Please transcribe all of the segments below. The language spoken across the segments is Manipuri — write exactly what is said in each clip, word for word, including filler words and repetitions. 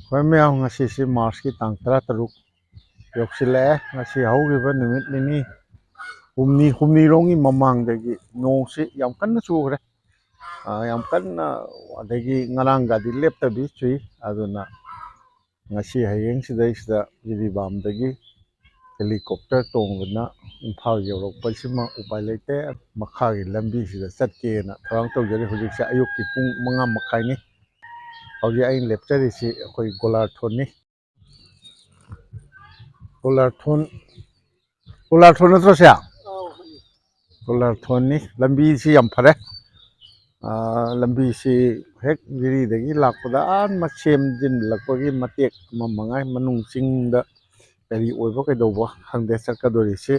ꯍꯣꯏ ꯃꯌꯥꯝ, ꯉꯁꯤꯁꯤ ꯃꯥꯔꯁꯀꯤ ꯇꯥꯡ ꯇꯔꯥꯇꯔꯨꯛ ꯌꯧꯁꯤꯜꯂꯛꯑꯦ꯫ ꯉꯁꯤ ꯍꯧꯈꯤꯕ ꯅꯨꯃꯤꯠ ꯅꯤꯅꯤ, ꯍꯨꯝꯅꯤ, ꯍꯨꯝꯅꯤꯔꯣꯝꯒꯤ ꯃꯃꯥꯡꯗꯒꯤ ꯅꯣꯡꯁꯤ ꯌꯥꯝ ꯀꯟꯅ ꯆꯨꯈ꯭ꯔꯦ꯫ ꯑꯥ, ꯌꯥꯝ ꯀꯟꯅ, ꯑꯗꯒꯤ ꯉꯔꯥꯡꯒꯗꯤ ꯂꯦꯞꯇꯕꯤ ꯆꯨꯏ꯫ ꯑꯗꯨꯅ ꯉꯁꯤ ꯍꯌꯦꯡ ꯁꯤꯗꯩꯁꯤꯗ ꯖꯤꯔꯤꯕꯥꯝꯗꯒꯤ ꯍꯦꯂꯤꯀꯣꯞꯇꯔ ꯇꯣꯡꯗꯨꯅ ꯏꯝꯐꯥꯜ ꯌꯧꯔꯛꯄꯁꯤꯃ ꯎꯄꯥꯏ ꯂꯩꯇꯦ꯫ ꯃꯈꯥꯒꯤ ꯂꯝꯕꯤꯁꯤꯗ ꯆꯠꯀꯦꯅ ꯊꯧꯔꯥꯡ ꯇꯧꯖꯔꯤ꯫ ꯍꯧꯖꯤꯛꯁꯦ ꯑꯌꯨꯛꯀꯤ ꯄꯨꯡ ꯃꯉꯥ ꯃꯈꯥꯏꯅꯤ꯫ ꯍꯧꯖꯤꯛ ꯑꯩꯅ ꯂꯦꯞꯆꯔꯤꯁꯤ ꯑꯩꯈꯣꯏ ꯒꯣꯂꯥꯔꯊꯣꯟꯅꯤ꯫ ꯒꯣꯂꯥꯔꯊꯣꯟ, ꯒꯣꯂꯥꯔꯊꯣꯟ ꯅꯠꯇ꯭ꯔꯣ ꯁꯦ? ꯒꯣꯂꯥꯔꯊꯣꯟꯅꯤ꯫ ꯂꯝꯕꯤꯁꯤ ꯌꯥꯝ ꯐꯔꯦ꯫ ꯑꯥ, ꯂꯝꯕꯤꯁꯤ ꯍꯦꯛ ꯖꯤꯔꯤꯗꯒꯤ ꯂꯥꯛꯄꯗ ꯑꯥ ꯃ-, ꯁꯦꯝꯖꯤꯟꯂꯛꯄꯒꯤ ꯃꯇꯦꯛ ꯑꯃ ꯃꯉꯥꯏ꯫ ꯃꯅꯨꯡ ꯆꯤꯡꯗ ꯀꯔꯤ ꯑꯣꯏꯕ ꯀꯩꯗꯧꯕ ꯈꯪꯗꯦ ꯆꯠꯀꯗꯣꯔꯤꯁꯤ꯫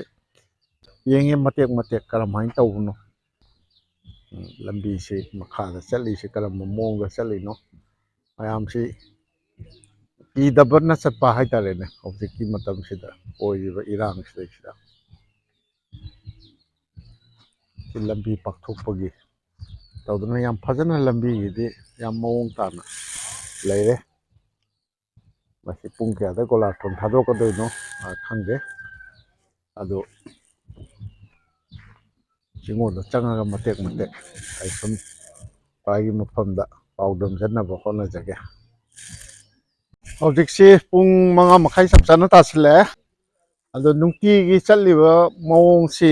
ꯌꯦꯡꯉꯦ ꯃꯇꯦꯛ ꯃꯇꯦꯛ ꯀꯔꯝꯍꯥꯏꯅ ꯇꯧꯕꯅꯣ꯫ ꯎꯝ, ꯂꯝꯕꯤꯁꯤ ꯃꯈꯥꯗ ꯆꯠꯂꯤꯁꯤ ꯀꯔꯝꯕ ꯃꯑꯣꯡꯗ ꯆꯠꯂꯤꯅꯣ? ꯃꯌꯥꯝꯁꯤ ꯀꯤꯗꯕꯅ ꯆꯠꯄ ꯍꯥꯏꯇꯥꯔꯦꯅꯦ꯫ ꯍꯧꯖꯤꯛꯀꯤ ꯃꯇꯝꯁꯤꯗ ꯑꯣꯏꯔꯤꯕ ꯏꯔꯥꯡꯁꯤꯗꯩꯁꯤꯗ ꯁꯤ ꯂꯝꯕꯤ ꯄꯥꯛꯊꯣꯛꯄꯒꯤ ꯇꯧꯗꯅ ꯌꯥꯝ ꯐꯖꯅ ꯂꯝꯕꯤꯒꯤꯗꯤ ꯌꯥꯝ ꯃꯑꯣꯡ ꯇꯥꯅ ꯂꯩꯔꯦ꯫ ꯃꯁꯤ ꯄꯨꯡ ꯀꯌꯥꯗ ꯒꯣꯂꯥꯔꯊꯣꯟ ꯊꯥꯗꯣꯛꯀꯗꯣꯏꯅꯣ, ꯑ, ꯈꯪꯗꯦ꯫ ꯑꯗꯨ ꯆꯤꯡꯉꯣꯟꯗ ꯆꯪꯉꯒ ꯃꯇꯦꯛ ꯃꯇꯦꯛ ꯑꯩ ꯁꯨꯝ ꯄꯥꯏꯒꯤ ꯃꯐꯝꯗ ꯄꯥꯎ ꯗꯝꯖꯟꯅꯕ ꯍꯣꯠꯅꯖꯒꯦ꯫ ꯍꯧꯖꯤꯛꯁꯤ ꯄꯨꯡ ꯃꯉꯥ ꯃꯈꯥꯏ ꯆꯞ ꯆꯥꯅ ꯇꯥꯁꯤꯜꯂꯛꯑꯦ꯫ ꯑꯗꯣ ꯅꯨꯡꯇꯤꯒꯤ ꯆꯠꯂꯤꯕ ꯃꯑꯣꯡꯁꯤ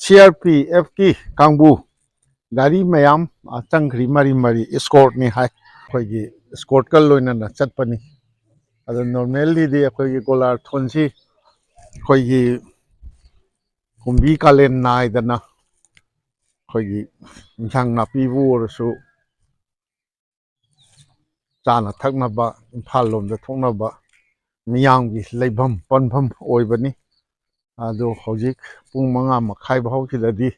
ꯁꯤ ꯑꯥꯔ ꯄꯤ ꯑꯦꯐꯀꯤ ꯀꯥꯡꯕꯨ ꯒꯥꯔꯤ ꯃꯌꯥꯝ, ꯑ, ꯆꯪꯈ꯭ꯔꯤ, ꯃꯔꯤ ꯃꯔꯤ ꯏꯁꯀꯣꯔꯠꯅꯤ ꯍꯥꯏ꯫ ꯑꯩꯈꯣꯏꯒꯤ ꯏꯁꯀꯣꯔꯠꯀ ꯂꯣꯏꯅꯅ ꯆꯠꯄꯅꯤ꯫ ꯑꯗꯣ ꯅꯣꯔꯃꯦꯜꯂꯤꯗꯤ ꯑꯩꯈꯣꯏꯒꯤ ꯒꯣꯂꯥꯔꯊꯣꯟꯁꯤ ꯑꯩꯈꯣꯏꯒꯤ ꯀꯨꯝꯕꯤ ꯀꯥꯂꯦꯟ ꯅꯥꯏꯗꯅ ꯑꯩꯈꯣꯏꯒꯤ ꯏꯟꯁꯥꯡ ꯅꯥꯄꯤꯕꯨ ꯑꯣꯏꯔꯁꯨ, ꯆꯥꯅ ꯊꯛꯅꯕ, ꯏꯝꯐꯥꯜ ꯂꯣꯝꯗ ꯊꯣꯛꯅꯕ ꯃꯤꯌꯥꯝꯒꯤ ꯂꯩꯐꯝ ꯄꯟꯐꯝ ꯑꯣꯏꯕꯅꯤ꯫ ꯑꯗꯣ ꯍꯧꯖꯤꯛ ꯄꯨꯡ ꯃꯉꯥ ꯃꯈꯥꯏ ꯐꯥꯎꯁꯤꯗꯗꯤ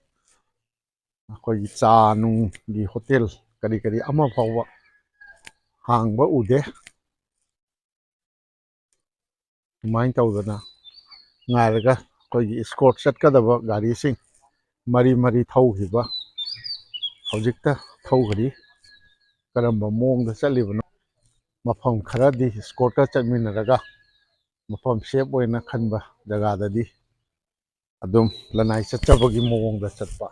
ꯑꯩꯈꯣꯏꯒꯤ ꯆꯥ ꯅꯨꯡꯒꯤ ꯍꯣꯇꯦꯜ ꯀꯔꯤ ꯀꯔꯤ ꯑꯃ ꯐꯥꯎꯕ ꯍꯥꯡꯕ ꯎꯗꯦ꯫ ꯑꯗꯨꯃꯥꯏꯅ ꯇꯧꯗꯅ ꯉꯥꯏꯔꯒ ꯑꯩꯈꯣꯏꯒꯤ ꯏꯁꯀꯣꯔꯠ ꯆꯠꯀꯗꯕ ꯒꯥꯔꯤꯁꯤꯡ ꯃꯔꯤ ꯃꯔꯤ ꯊꯧꯈꯤꯕ ꯍꯧꯖꯤꯛꯇ ꯊꯧꯈ꯭ꯔꯤ꯫ ꯀꯔꯝꯕ ꯃꯑꯣꯡꯗ ꯆꯠꯂꯤꯕꯅꯣ? ꯃꯐꯝ ꯈꯔꯗꯤ ꯏꯁꯀꯣꯔꯠꯀ ꯆꯠꯃꯤꯟꯅꯔꯒ ꯃꯐꯝ ꯁꯦꯞ ꯑꯣꯏꯅ ꯈꯟꯕ ꯖꯒꯥꯗꯗꯤ ꯑꯗꯨꯝ ꯂꯅꯥꯏ ꯆꯠꯆꯕꯒꯤ ꯃꯑꯣꯡꯗ ꯆꯠꯄ꯫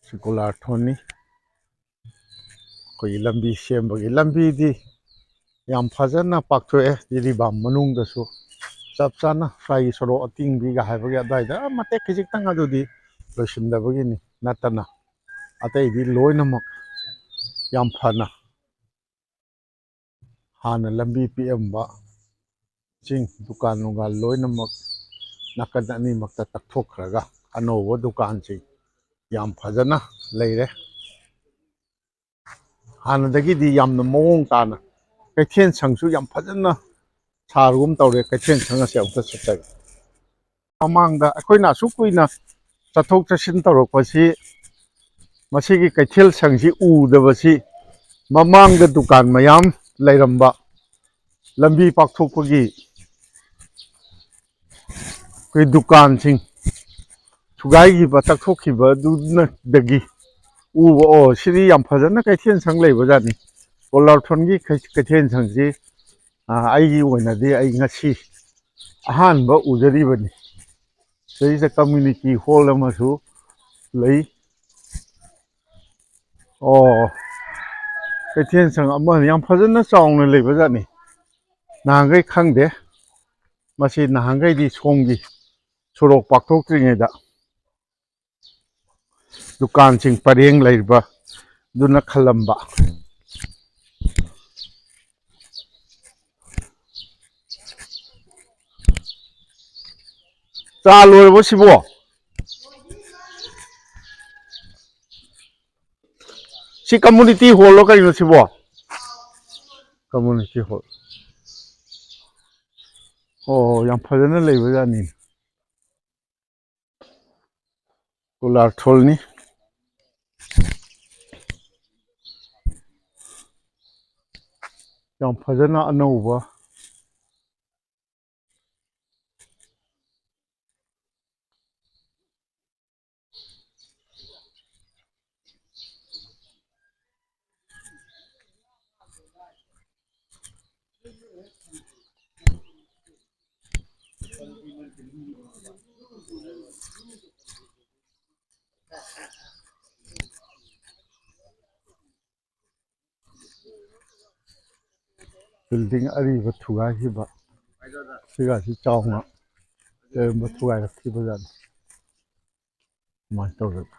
ꯁꯤ ꯀꯣꯂꯥꯔꯊꯣꯟꯅꯤ꯫ ꯑꯩꯈꯣꯏꯒꯤ ꯂꯝꯕꯤ ꯁꯦꯝꯕꯒꯤ ꯂꯝꯕꯤꯗꯤ ꯌꯥꯝ ꯐꯖꯅ ꯄꯥꯛꯊꯣꯛꯑꯦ꯫ ꯖꯤꯔꯤꯕꯥꯝ ꯃꯅꯨꯡꯗꯁꯨ ꯆꯞ ꯆꯥꯅ ꯁ꯭ꯋꯥꯏꯒꯤ ꯁꯣꯔꯣꯛ ꯑꯇꯤꯡꯕꯤꯒ ꯍꯥꯏꯕꯒꯤ ꯑꯗꯨꯋꯥꯏꯗ ꯃꯇꯦꯛ ꯈꯖꯤꯛꯇꯪ ꯑꯗꯨꯗꯤ ꯂꯣꯏꯁꯤꯟꯗꯕꯒꯤꯅꯤ ꯅꯠꯇꯅ ꯑꯇꯩꯗꯤ ꯂꯣꯏꯅꯃꯛ ꯌꯥꯝ ꯐꯅ ꯍꯥꯟꯅ ꯂꯝꯕꯤ ꯄꯤꯛꯑꯝꯕ ꯆꯤꯡ ꯗꯨꯀꯥꯟ ꯅꯨꯡꯒꯥꯟ ꯂꯣꯏꯅꯃꯛ ꯅꯥꯀꯟ ꯑꯅꯤꯃꯛꯇ ꯇꯛꯊꯣꯛꯈ꯭ꯔꯒ ꯑꯅꯧꯕ ꯗꯨꯀꯥꯟꯁꯤꯡ ꯌꯥꯝ ꯐꯖꯅ ꯂꯩꯔꯦ꯫ ꯍꯥꯟꯅꯗꯒꯤꯗꯤ ꯌꯥꯝꯅ ꯃꯑꯣꯡ ꯇꯥꯅ ꯀꯩꯊꯦꯜ ꯁꯪꯁꯨ ꯌꯥꯝ ꯐꯖꯅ ꯁꯥꯔꯒꯨꯝ ꯇꯧꯔꯦ꯫ ꯀꯩꯊꯦꯜ ꯁꯪ ꯑꯁꯦ ꯑꯃꯨꯛꯇ ꯆꯠꯆꯒꯦ꯫ ꯃꯃꯥꯡꯗ ꯑꯩꯈꯣꯏꯅ ꯑꯁꯨꯛ ꯀꯨꯏꯅ ꯆꯠꯊꯣꯛ ꯆꯠꯁꯤꯟ ꯇꯧꯔꯛꯄꯁꯤ ꯃꯁꯤꯒꯤ ꯀꯩꯊꯦꯜ ꯁꯪꯁꯤ ꯎꯗꯕꯁꯤ ꯃꯃꯥꯡꯗ ꯗꯨꯀꯥꯟ ꯃꯌꯥꯝ ꯂꯩꯔꯝꯕ ꯂꯝꯕꯤ ꯄꯥꯛꯊꯣꯛꯄꯒꯤ ꯑꯩꯈꯣꯏ ꯗꯨꯀꯥꯟꯁꯤꯡ ꯊꯨꯒꯥꯏꯈꯤꯕ ꯇꯛꯊꯣꯛꯈꯤꯕꯗꯨꯅꯗꯒꯤ ꯎꯕ꯫ ꯑꯣ, ꯁꯤꯗꯤ ꯌꯥꯝ ꯐꯖꯅ ꯀꯩꯊꯦꯜ ꯁꯪ ꯂꯩꯕꯖꯥꯠꯅꯤ꯫ ꯀꯣꯂꯥꯔꯊꯣꯟꯒꯤ ꯀꯩ- ꯀꯩꯊꯦꯜ ꯁꯪꯁꯤ ꯑꯩꯒꯤ ꯑꯣꯏꯅꯗꯤ ꯑꯩ ꯉꯁꯤ ꯑꯍꯥꯟꯕ ꯎꯖꯔꯤꯕꯅꯤ꯫ ꯁꯤꯗꯩꯁꯤꯗ ꯀꯝꯃ꯭ꯌꯨꯅꯤꯇꯤ ꯍꯣꯜ ꯑꯃꯁꯨ ꯂꯩ꯫ ꯑꯣ, ꯀꯩꯊꯦꯜ ꯁꯪ ꯑꯃ ꯌꯥꯝ ꯐꯖꯅ ꯆꯥꯎꯅ ꯂꯩꯕꯖꯥꯠꯅꯤ꯫ ꯅꯍꯥꯟꯈꯩ ꯈꯪꯗꯦ꯫ ꯃꯁꯤ ꯅꯍꯥꯟꯈꯩꯗꯤ ꯁꯣꯝꯒꯤ ꯁꯣꯔꯣꯛ ꯄꯥꯛꯊꯣꯛꯇ꯭ꯔꯤꯉꯩꯗ ꯗꯨꯀꯥꯟꯁꯤꯡ ꯄꯔꯦꯡ ꯂꯩꯕ ꯑꯗꯨꯅ ꯈꯜꯂꯝꯕ꯫ ꯆꯥ ꯂꯣꯏꯔꯕꯣ ꯁꯤꯕꯣ? ꯁꯤ ꯀꯝꯃꯨꯅꯤꯇꯤ ꯍꯣꯜꯂꯣ ꯀꯩꯅꯣ ꯁꯤꯕꯣ? Community hall. ꯑꯣ, ꯌꯥꯝ ꯐꯖꯅ ꯂꯩꯕꯖꯥꯠꯅꯤ꯫ ꯀꯣꯂꯥꯔꯊꯣꯜꯅꯤ꯫ ꯌꯥꯝ ꯐꯖꯅ ꯑꯅꯧꯕ꯫ Building ꯑꯔꯤꯕ ꯊꯨꯒꯥꯏꯈꯤꯕ ꯁꯤꯒꯁꯤ ꯆꯥꯎꯅ ꯂꯩꯔꯝꯕ ꯊꯨꯒꯥꯏꯔꯛꯈꯤꯕ ꯖꯥꯠꯅꯤ꯫ ꯑꯗꯨꯃꯥꯏꯅ ꯇꯧꯗꯅ꯫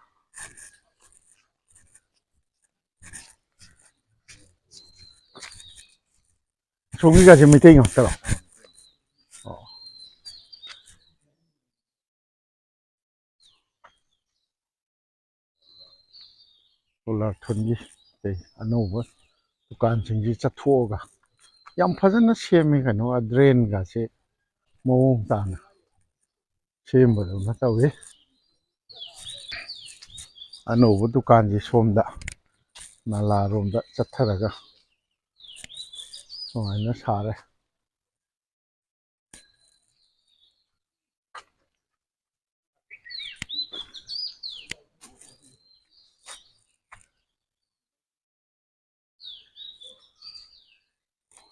ꯑꯁꯣꯝꯒꯤꯒꯁꯦ ꯃꯩꯇꯩ ꯉꯥꯛꯇꯔꯣ? ꯑꯣ꯫ ꯀꯣꯂꯥꯊꯣꯟꯒꯤ ꯑꯇꯩ ꯑꯅꯧꯕ ꯗꯨꯀꯥꯟꯁꯤꯡꯁꯤ ꯆꯠꯊꯣꯛꯑꯒ ꯌꯥꯝ ꯐꯖꯅ ꯁꯦꯝꯃꯤ ꯀꯩꯅꯣ, drain ꯒꯁꯦ ꯃꯑꯣꯡ ꯇꯥꯅ ꯁꯦꯝꯕꯗꯧꯅ ꯇꯧꯏ꯫ ꯑꯅꯧꯕ ꯗꯨꯀꯥꯟꯁꯤ ꯁꯣꯝꯗ ꯅꯂꯥꯔꯣꯝꯗ ꯆꯠꯊꯔꯒ ꯁꯨꯃꯥꯏꯅ ꯁꯥꯔꯦ꯫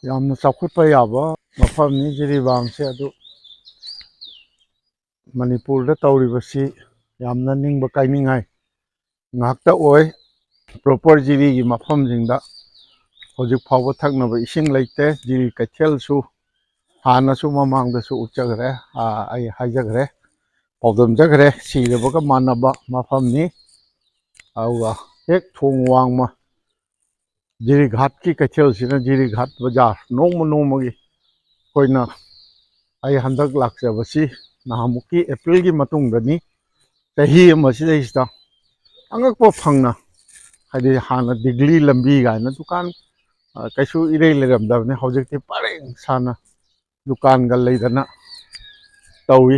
ꯌꯥꯝꯅ ꯆꯥꯎꯈꯠꯄ ꯌꯥꯕ ꯃꯐꯝꯅꯤ ꯖꯤꯔꯤꯕꯥꯝꯁꯦ꯫ ꯑꯗꯨ ꯃꯅꯤꯄꯨꯔꯗ ꯇꯧꯔꯤꯕꯁꯤ ꯌꯥꯝꯅ ꯅꯤꯡꯕ ꯀꯥꯏꯅꯤꯡꯉꯥꯏ ꯉꯥꯛꯇ ꯑꯣꯏ꯫ Proper ꯖꯤꯔꯤꯒꯤ ꯃꯐꯝꯁꯤꯡꯗ ꯍꯧꯖꯤꯛ ꯐꯥꯎꯕ ꯊꯛꯅꯕ ꯏꯁꯤꯡ ꯂꯩꯇꯦ꯫ ꯖꯤꯔꯤ ꯀꯩꯊꯦꯜꯁꯨ ꯍꯥꯟꯅꯁꯨ ꯃꯃꯥꯡꯗꯁꯨ ꯎꯠꯆꯈ꯭ꯔꯦ, ꯑꯥ, ꯑꯩ ꯍꯥꯏꯖꯈ꯭ꯔꯦ, ꯄꯥꯎꯗꯝꯖꯈ꯭ꯔꯦ, ꯁꯤꯔꯕꯒ ꯃꯥꯟꯅꯕ ꯃꯐꯝꯅꯤ꯫ ꯑꯗꯨꯒ ꯍꯦꯛ ꯊꯣꯡ ꯋꯥꯡꯃ ꯖꯤꯔꯤꯘꯥꯠꯀꯤ ꯀꯩꯊꯦꯜꯁꯤꯅ ꯖꯤꯔꯤꯘꯥꯠ ꯕꯖꯥꯔ ꯅꯣꯡꯃ ꯅꯣꯡꯃꯒꯤ ꯑꯩꯈꯣꯏꯅ, ꯑꯩ ꯍꯟꯗꯛ ꯂꯥꯛꯆꯕꯁꯤ ꯅꯍꯥꯟꯃꯨꯛꯀꯤ ꯑꯦꯄ꯭ꯔꯤꯜꯒꯤ ꯃꯇꯨꯡꯗꯅꯤ꯫ ꯆꯍꯤ ꯑꯃꯁꯤꯗꯩꯁꯤꯗ ꯑꯉꯛꯄ ꯐꯪꯅ, ꯍꯥꯏꯗꯤ ꯍꯥꯟꯅ ꯗꯤꯒ꯭ꯂꯤ ꯂꯝꯕꯤ ꯀꯥꯏꯅ ꯗꯨꯀꯥꯟ, ꯑ, ꯀꯩꯁꯨ ꯏꯔꯩ ꯂꯩꯔꯝꯗꯕꯅꯤ꯫ ꯍꯧꯖꯤꯛꯇꯤ ꯄꯔꯦꯡ ꯁꯥꯅ ꯗꯨꯀꯥꯟꯒ ꯂꯩꯗꯅ ꯇꯧꯏ꯫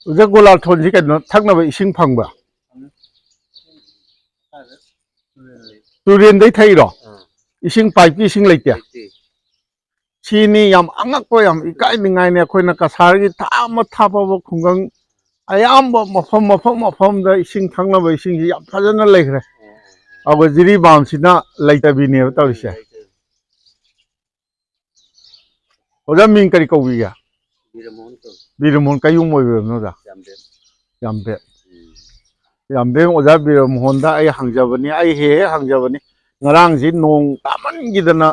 ꯑꯣꯖꯥ, ꯒꯣꯂꯥꯊꯣꯟꯁꯤ ꯀꯩꯅꯣ, ꯊꯛꯅꯕ ꯏꯁꯤꯡ ꯐꯪꯕ꯭ꯔꯥ? ꯇꯨꯔꯦꯟꯗꯩ ꯊꯛꯏꯔꯣ? ꯑꯥ꯫ ꯏꯁꯤꯡ, ꯄꯥꯏꯞꯀꯤ ꯏꯁꯤꯡ ꯂꯩꯇꯦ? ꯂꯩꯇꯦ꯫ ꯁꯤꯅꯤ ꯌꯥꯝ ꯑꯉꯛꯄ, ꯌꯥꯝ ꯏꯀꯥꯏꯅꯤꯡꯉꯥꯏꯅꯤ꯫ ꯑꯩꯈꯣꯏꯅ ꯀꯁꯥꯔꯒꯤ ꯊꯥ ꯑꯃ ꯊꯥꯞꯄꯕ ꯈꯨꯡꯒꯪ ꯑꯌꯥꯝꯕ ꯃꯐꯝ, ꯃꯐꯝ ꯃꯐꯝꯗ ꯏꯁꯤꯡ ꯊꯛꯅꯕ ꯏꯁꯤꯡꯁꯤ ꯌꯥꯝ ꯐꯖꯅ ꯂꯩꯈ꯭ꯔꯦ꯫ ꯑꯗꯨꯒ ꯖꯤꯔꯤꯕꯥꯝꯁꯤꯅ ꯂꯩꯇꯕꯤꯅꯦꯕ ꯇꯧꯔꯤꯁꯦ꯫ ꯂꯩꯇꯕꯤ꯫ ꯑꯣꯖꯥ, ꯃꯤꯡ ꯀꯔꯤ ꯀꯧꯕꯤꯒꯦ? ꯕꯤꯔꯃꯣꯍꯟ ꯀꯧꯏ꯫ ꯕꯤꯔꯃꯣꯍꯟ ꯀꯩ ꯌꯨꯝ ꯑꯣꯏꯕꯤꯔꯕꯅꯣ, ꯑꯣꯖꯥ? ꯌꯥꯝꯕꯦꯝ꯫ ꯌꯥꯝꯕꯦꯝ꯫ ꯎꯝ꯫ ꯌꯥꯝꯕꯦꯝ ꯑꯣꯖꯥ ꯕꯤꯔꯃꯣꯍꯟꯗ ꯑꯩ ꯍꯪꯖꯕꯅꯤ, ꯑꯩ ꯍꯦꯛ ꯍꯦꯛ ꯍꯪꯖꯕꯅꯤ꯫ ꯉꯔꯥꯡꯁꯤ ꯅꯣꯡ ꯇꯥꯃꯟꯈꯤꯗꯅ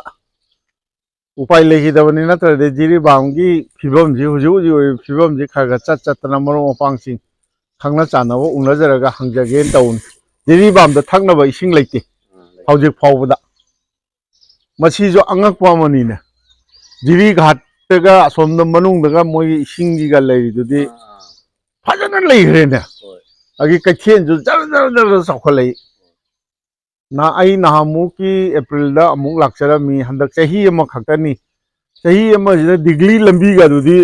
ꯎꯄꯥꯏ ꯂꯩꯈꯤꯗꯕꯅꯤ, ꯅꯠꯇ꯭ꯔꯗꯤ ꯖꯤꯔꯤꯕꯥꯝꯒꯤ ꯐꯤꯕꯝꯁꯤ, ꯍꯧꯖꯤꯛ ꯍꯧꯖꯤꯛ ꯑꯣꯏꯔꯤꯕ ꯐꯤꯕꯝꯁꯤ ꯈꯔ ꯈꯔ ꯆꯠ ꯆꯠꯇꯅ ꯃꯔꯨꯞ ꯃꯄꯥꯡꯁꯤꯡ ꯈꯪꯅ ꯆꯥꯟꯅꯕ ꯎꯅꯖꯔꯒ ꯍꯪꯖꯒꯦꯅ ꯇꯧꯕꯅꯤ꯫ ꯖꯤꯔꯤꯕꯥꯝꯗ ꯊꯛꯅꯕ ꯏꯁꯤꯡ ꯂꯩꯇꯦ꯫ ꯑꯥ, ꯂꯩꯇꯦ꯫ ꯍꯧꯖꯤꯛ ꯐꯥꯎꯕꯗ꯫ ꯃꯁꯤꯁꯨ ꯑꯉꯛꯄ ꯑꯃꯅꯤꯅꯦ꯫ ꯖꯤꯔꯤꯘꯥꯠꯇꯒ ꯑꯁꯣꯝꯗ ꯃꯅꯨꯡꯗꯒ ꯃꯣꯏꯒꯤ ꯏꯁꯤꯡꯒꯤꯒ ꯂꯩꯔꯤꯗꯨꯗꯤ ꯑꯥ, ꯑꯥ꯫ ꯐꯖꯅ ꯂꯩꯈ꯭ꯔꯦꯅꯦ꯫ ꯍꯣꯏ꯫ ꯑꯗꯒꯤ ꯀꯩꯊꯦꯜꯁꯨ ꯖꯔ ꯖꯔ ꯖꯔ ꯖꯔ ꯆꯥꯎꯈꯠꯂꯛꯏ꯫ ꯅ-, ꯑꯩ ꯅꯍꯥꯟꯃꯨꯛꯀꯤ ꯑꯦꯄ꯭ꯔꯤꯜꯗ ꯑꯃꯨꯛ ꯂꯥꯛꯆꯔꯝꯃꯤ, ꯍꯟꯗꯛ ꯆꯍꯤ ꯑꯃꯈꯛꯇꯅꯤ꯫ ꯆꯍꯤ ꯑꯃꯁꯤꯗ ꯗꯤꯒ꯭ꯂꯤ ꯂꯝꯕꯤꯒꯗꯨꯗꯤ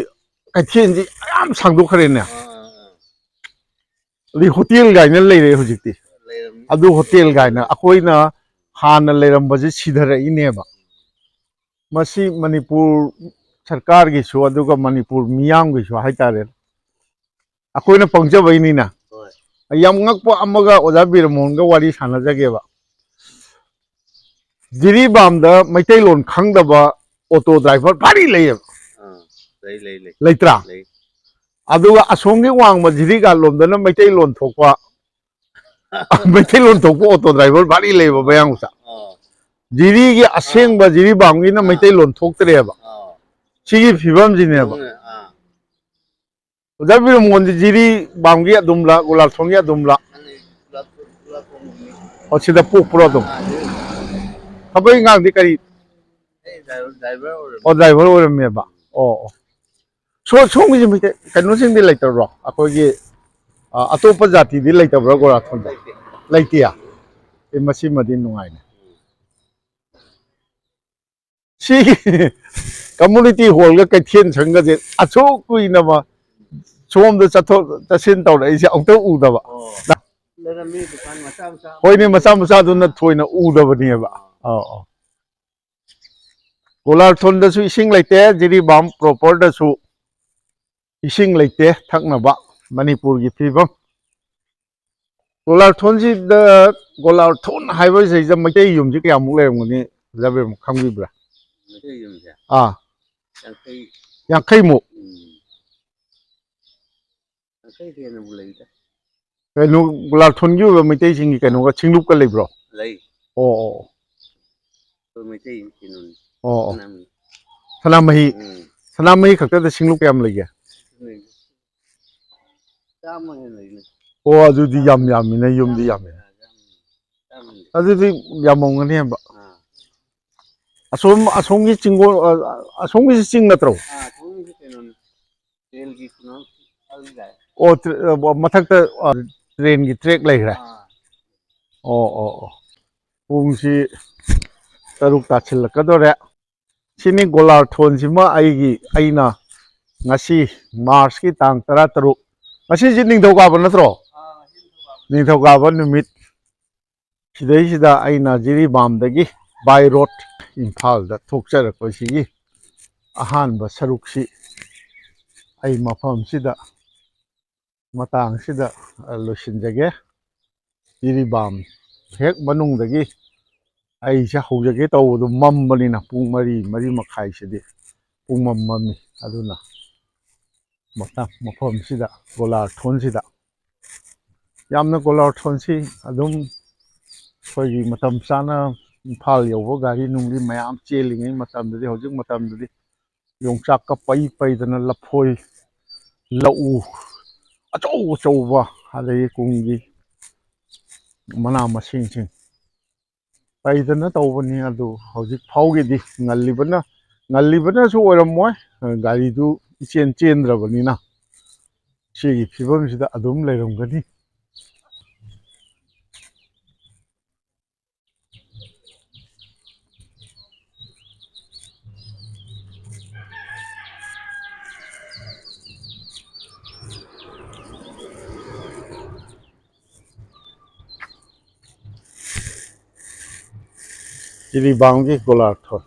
ꯀꯩꯊꯦꯜꯁꯤ ꯌꯥꯝ ꯁꯥꯡꯗꯣꯛꯈ꯭ꯔꯦꯅꯦ꯫ ꯑꯥ, ꯑꯥ, ꯑꯥ꯫ ꯑꯗꯩ ꯍꯣꯇꯦꯜ ꯀꯥꯏꯅ ꯂꯩꯔꯦ ꯍꯧꯖꯤꯛꯇꯤ꯫ ꯂꯩꯔꯝꯅꯤ꯫ ꯑꯗꯨ ꯍꯣꯇꯦꯜ ꯀꯥꯏꯅ ꯑꯩꯈꯣꯏꯅ ꯍꯥꯟꯅ ꯂꯩꯔꯝꯕꯁꯦ ꯁꯤꯊꯔꯛꯏꯅꯦꯕ꯫ ꯃꯁꯤ ꯃꯅꯤꯄꯨꯔ ꯁꯔꯀꯥꯔꯒꯤꯁꯨ ꯑꯗꯨꯒ ꯃꯅꯤꯄꯨꯔ ꯃꯤꯌꯥꯝꯒꯤꯁꯨ ꯍꯥꯏꯇꯥꯔꯦ꯫ ꯑꯩꯈꯣꯏꯅ ꯄꯪꯖꯕꯩꯅꯤꯅ꯫ ꯍꯣꯏ꯫ ꯌꯥꯝ ꯉꯛꯄ ꯑꯃꯒ ꯑꯣꯖꯥ ꯕꯤꯔꯃꯣꯍꯟꯒ ꯋꯥꯔꯤ ꯁꯥꯟꯅꯖꯒꯦꯕ꯫ ꯖꯤꯔꯤꯕꯥꯝꯗ ꯃꯩꯇꯩꯂꯣꯟ ꯈꯪꯗꯕ ꯑꯣꯇꯣ ꯗ꯭ꯔꯥꯏꯚꯔ ꯚꯥꯔꯤ ꯂꯩꯌꯦꯕ꯫ ꯑꯥ, ꯂꯩ, ꯂꯩ, ꯂꯩ꯫ ꯂꯩꯇ꯭ꯔꯥ? ꯂꯩ꯫ ꯑꯗꯨꯒ ꯑꯁꯣꯝꯒꯤ ꯋꯥꯡꯃ ꯖꯤꯔꯤꯒꯥ ꯂꯣꯝꯗꯅ ꯃꯩꯇꯩꯂꯣꯟ ꯊꯣꯛꯄ, ꯃꯩꯇꯩꯂꯣꯟ ꯊꯣꯛꯄ ꯑꯣꯇꯣ ꯗ꯭ꯔꯥꯏꯚꯔ ꯚꯥꯔꯤ ꯂꯩꯕ ꯃꯌꯥꯡ ꯃꯆꯥ꯫ ꯑꯥ꯫ ꯖꯤꯔꯤꯒꯤ ꯑꯁꯦꯡꯕ ꯑꯥ꯫ ꯖꯤꯔꯤꯕꯥꯝꯒꯤꯅ ꯑꯥ꯫ ꯃꯩꯇꯩꯂꯣꯟ ꯊꯣꯛꯇ꯭ꯔꯦꯕ꯫ ꯑꯥ꯫ ꯁꯤꯒꯤ ꯐꯤꯕꯝꯁꯤꯅꯦꯕ꯫ ꯑꯥ꯫ ꯑꯣꯖꯥ ꯕꯤꯔꯃꯣꯍꯟꯗꯤ ꯖꯤꯔꯤꯕꯥꯝꯒꯤ ꯑꯗꯨꯝꯂ, ꯒꯣꯂꯥꯊꯣꯡꯒꯤ ꯑꯗꯨꯝꯂ? ꯑꯣ, ꯁꯤꯗ ꯄꯣꯛꯄ꯭ꯔꯣ ꯑꯗꯨꯝ? ꯊꯕꯛ ꯏꯪꯈꯥꯡꯗꯤ ꯀꯔꯤ? ꯑꯩ ꯗ꯭ꯔꯥꯏꯚꯔ, ꯗ꯭ꯔꯥꯏꯚꯔ ꯑꯣꯏꯔꯝꯃꯦ꯫ ꯑꯣ, ꯗ꯭ꯔꯥꯏꯚꯔ ꯑꯣꯏꯔꯝꯃꯦꯕ꯫ ꯑꯣ, ꯑꯣ꯫ ꯁꯣ-, ꯁꯣꯝꯒꯤꯁꯦ ꯃꯩꯇꯩ, ꯀꯩꯅꯣꯁꯤꯡꯗꯤ ꯂꯩꯇꯕ꯭ꯔꯣ? ꯑꯩꯈꯣꯏꯒꯤ, ꯑ, ꯑꯇꯣꯞꯄ ꯖꯥꯇꯤꯗꯤ ꯂꯩꯇꯕ꯭ꯔꯥ ꯒꯣꯂꯥꯊꯣꯡꯗ? ꯂꯩꯇꯦ꯫ ꯂꯩꯇꯦꯌꯥ? ꯑꯦ, ꯃꯁꯤꯃꯗꯤ ꯅꯨꯡꯉꯥꯏꯅꯦ꯫ ꯁꯤꯒꯤ ꯀꯝꯃꯨꯅꯤꯇꯤ ꯍꯣꯜꯒ ꯀꯩꯊꯦꯜ ꯁꯪꯒꯁꯦ ꯑꯁꯨꯛ ꯀꯨꯏꯅ ꯃ-, ꯁꯣꯝꯗ ꯆꯠꯊꯣꯛ ꯆꯠꯁꯤꯟ ꯇꯧꯔꯛꯏꯁꯦ ꯑꯃꯨꯛꯇ ꯎꯗꯕ꯫ ꯑꯣ꯫ ꯂꯩꯔꯝꯃꯤ ꯗꯨꯀꯥꯟ ꯃꯆꯥ ꯃꯆꯥ꯫ ꯍꯣꯏꯅꯦ, ꯃꯆꯥ ꯃꯆꯥꯗꯨꯅ ꯊꯣꯏꯅ ꯎꯗꯕꯅꯦꯕ꯫ ꯑꯥ꯫ ꯑꯧ, ꯑꯧ꯫ ꯒꯣꯂꯥꯔꯊꯣꯟꯗꯁꯨ ꯏꯁꯤꯡ ꯂꯩꯇꯦ, ꯖꯤꯔꯤꯕꯥꯝ ꯄ꯭ꯔꯣꯄꯔꯗꯁꯨ ꯏꯁꯤꯡ ꯂꯩꯇꯦ ꯊꯛꯅꯕ꯫ ꯃꯅꯤꯄꯨꯔꯒꯤ ꯐꯤꯕꯝ꯫ ꯒꯣꯂꯥꯔꯊꯣꯟꯁꯤꯗ, ꯒꯣꯂꯥꯔꯊꯣꯟ ꯍꯥꯏꯕꯁꯤꯗ ꯃꯩꯇꯩ ꯌꯨꯝꯁꯤ ꯀꯌꯥꯃꯨꯛ ꯂꯩꯔꯝꯒꯅꯤ, ꯖꯕꯦꯝ, ꯈꯪꯕꯤꯕ꯭ꯔꯥ? ꯃꯩꯇꯩ ꯌꯨꯝꯁꯦ? ꯑꯥ꯫ ꯌꯥꯡꯈꯩ꯫ ꯌꯥꯡꯈꯩꯃꯨꯛ? ꯎꯝ꯫ ꯌꯥꯡꯈꯩ ꯍꯦꯟꯅꯕꯨ ꯂꯩꯗ꯫ ꯀꯩꯅꯣ, ꯒꯣꯂꯥꯔꯊꯣꯟꯒꯤ ꯑꯣꯏꯕ ꯃꯩꯇꯩꯁꯤꯡꯒꯤ ꯀꯩꯅꯣꯒ, ꯁꯤꯡꯂꯨꯞꯀ ꯂꯩꯕ꯭ꯔꯣ? ꯂꯩ꯫ ꯑꯣ, ꯑꯣ, ꯑꯣ꯫ ꯑꯩꯈꯣꯏ ꯃꯩꯇꯩ ꯀꯩꯅꯣꯅꯤ꯫ ꯑꯣ, ꯑꯣ꯫ ꯁꯅꯥꯃꯍꯤ꯫ ꯁꯅꯥꯃꯍꯤ꯫ ꯎꯝ꯫ ꯁꯅꯥꯃꯍꯤ ꯈꯛꯇꯗ ꯁꯤꯡꯂꯨꯞ ꯀꯌꯥꯝ ꯂꯩꯒꯦ? ꯂꯩ꯫ ꯆꯥꯝꯃ ꯍꯦꯟꯅ ꯂꯩꯅꯤ꯫ ꯑꯣ, ꯑꯗꯨꯗꯤ ꯌꯥꯝ ꯌꯥꯝꯃꯤꯅꯦ, ꯌꯨꯝꯗꯤ ꯌꯥꯝꯃꯤꯅꯦ꯫ ꯆꯥꯝꯃ ꯍꯦꯟꯅ꯫ ꯑꯗꯨꯗꯤ ꯌꯥꯝꯃꯝꯒꯅꯦꯕ꯫ ꯑꯥ꯫ ꯑꯁꯣꯝ, ꯑꯁꯣꯝꯒꯤ ꯆꯤꯡꯒꯣꯜ, ꯑ, ꯑꯁꯣꯝꯒꯤꯁꯤ ꯆꯤꯡ ꯅꯠꯇ꯭ꯔꯣ? ꯑꯥ, ꯑꯁꯣꯝꯒꯤꯁꯤ ꯀꯩꯅꯣꯅꯤ꯫ ꯇ꯭ꯔꯦꯟꯒꯤ ꯀꯩꯅꯣ ꯈꯜꯂꯤꯗꯥꯏ? ꯑꯣ, ꯇ꯭ꯔꯦ-, ꯑ, ꯃꯊꯛꯇ, ꯑ, ꯇ꯭ꯔꯦꯟꯒꯤ ꯇ꯭ꯔꯦꯛ ꯂꯩꯈ꯭ꯔꯦ? ꯑꯥ꯫ ꯑꯣ, ꯑꯣ, ꯑꯣ꯫ ꯄꯨꯡꯁꯤ ꯇꯔꯨꯛ ꯇꯥꯁꯤꯜꯂꯛꯀꯗꯧꯔꯦ꯫ ꯁꯤꯅꯤ ꯒꯣꯂꯥꯔꯊꯣꯟꯁꯤꯃ ꯑꯩꯒꯤ, ꯑꯩꯅ ꯉꯁꯤ ꯃꯥꯔꯁꯀꯤ ꯇꯥꯡ ꯇꯔꯥꯇꯔꯨꯛ, ꯉꯁꯤꯁꯤ ꯅꯤꯡꯊꯧꯀꯥꯕ ꯅꯠꯇ꯭ꯔꯣ? ꯑꯥ, ꯉꯁꯤ ꯅꯤꯡꯊꯧꯀꯥꯕ꯫ ꯅꯤꯡꯊꯧꯀꯥꯕ ꯅꯨꯃꯤꯠ ꯁꯤꯗꯩꯁꯤꯗ ꯑꯩꯅ ꯖꯤꯔꯤꯕꯥꯝꯗꯒꯤ by road ꯏꯝꯐꯥꯜꯗ ꯊꯣꯛꯆꯔꯛꯄꯁꯤꯒꯤ ꯑꯍꯥꯟꯕ ꯁꯔꯨꯛꯁꯤ ꯑꯩ ꯃꯐꯝꯁꯤꯗ ꯃꯇꯥꯡꯁꯤꯗ, ꯑ, ꯂꯣꯏꯁꯤꯟꯖꯒꯦ꯫ ꯖꯤꯔꯤꯕꯥꯝ ꯍꯦꯛ ꯃꯅꯨꯡꯗꯒꯤ ꯑꯩꯁꯦ ꯍꯧꯖꯒꯦ ꯇꯧꯕꯗꯣ ꯃꯝꯕꯅꯤꯅ ꯄꯨꯡ ꯃꯔꯤ, ꯃꯔꯤ ꯃꯈꯥꯏꯁꯤꯗꯤ ꯄꯨꯡꯃꯝ ꯃꯝꯃꯤ꯫ ꯑꯗꯨꯅ ꯃꯇꯝ, ꯃꯐꯝꯁꯤꯗ, ꯒꯣꯂꯥꯔꯊꯣꯟꯁꯤꯗ ꯌꯥꯝꯅ, ꯒꯣꯂꯥꯔꯊꯣꯟꯁꯤ ꯑꯗꯨꯝ ꯑꯩꯈꯣꯏꯒꯤ ꯃꯇꯝ ꯆꯥꯅ ꯏꯝꯐꯥꯜ ꯌꯧꯕ ꯒꯥꯔꯤ ꯅꯨꯡꯂꯤ ꯃꯌꯥꯝ ꯆꯦꯜꯂꯤꯉꯩ ꯃꯇꯝꯗꯗꯤ, ꯍꯧꯖꯤꯛ ꯃꯇꯝꯗꯗꯤ ꯌꯣꯡꯆꯥꯛꯀ ꯄꯩ ꯄꯩꯗꯅ, ꯂꯐꯣꯏ, ꯂꯧꯎ ꯑꯆꯧ ꯑꯆꯧꯕ, ꯑꯗꯒꯤ ꯀꯨꯝꯒꯤ ꯃꯅꯥ ꯃꯁꯤꯡꯁꯤꯡ ꯄꯩꯗꯅ ꯇꯧꯕꯅꯤ꯫ ꯑꯗꯨ ꯍꯧꯖꯤꯛ ꯐꯥꯎꯒꯤꯗꯤ ꯉꯜꯂꯤꯕꯅ, ꯉꯜꯂꯤꯕꯅꯁꯨ ꯑꯣꯏꯔꯝꯃꯣꯏ, ꯒꯥꯔꯤꯗꯨ ꯏꯆꯦꯟ ꯆꯦꯟꯗ꯭ꯔꯕꯅꯤꯅ ꯁꯤꯒꯤ ꯐꯤꯕꯝꯁꯤꯗ ꯑꯗꯨꯝ ꯂꯩꯔꯝꯒꯅꯤ꯫ ꯖꯤꯔꯤꯕꯥꯝꯒꯤ ꯒꯣꯂꯥꯔꯊꯣꯟ꯫